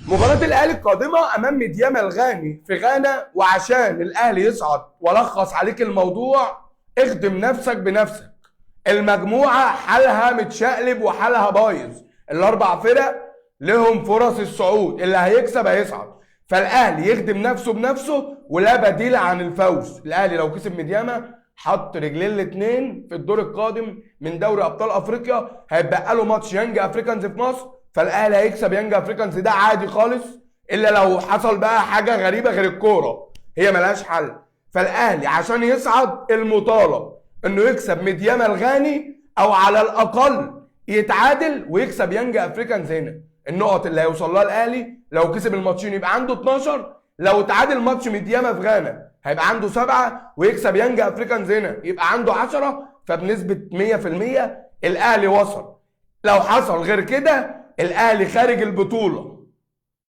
مباراة الاهلي القادمة امام ميدياما الغاني في غانا، وعشان الاهلي يصعد ولخص عليك الموضوع، اخدم نفسك بنفسك. المجموعة حالها متشقلب وحالها بايظ، الاربع فرق لهم فرص الصعود، اللي هيكسب هيصعد. فالاهلي يخدم نفسه بنفسه ولا بديل عن الفوز. الاهلي لو كسب ميدياما حط رجلين الاثنين في الدور القادم من دوري ابطال افريقيا، هيتبقى له ماتش يانج افريكانز في مصر، فالاهلي هيكسب يانج افريكانز ده عادي خالص، الا لو حصل بقى حاجة غريبة غير الكورة هي ملهاش حل. فالاهلي عشان يصعد المطالب انه يكسب ميدياما الغاني، او على الاقل يتعادل ويكسب يانج افريكانز هنا. النقط اللي هيوصل لها الاهلي لو كسب الماتشين يبقى عنده 12، لو تعادل ماتش ميدياما في غانا هيبقى عنده 7، ويكسب يانج افريكانز هنا يبقى عنده 10. فبنسبه 100% الاهلي وصل. لو حصل غير كده الاهلي خارج البطولة.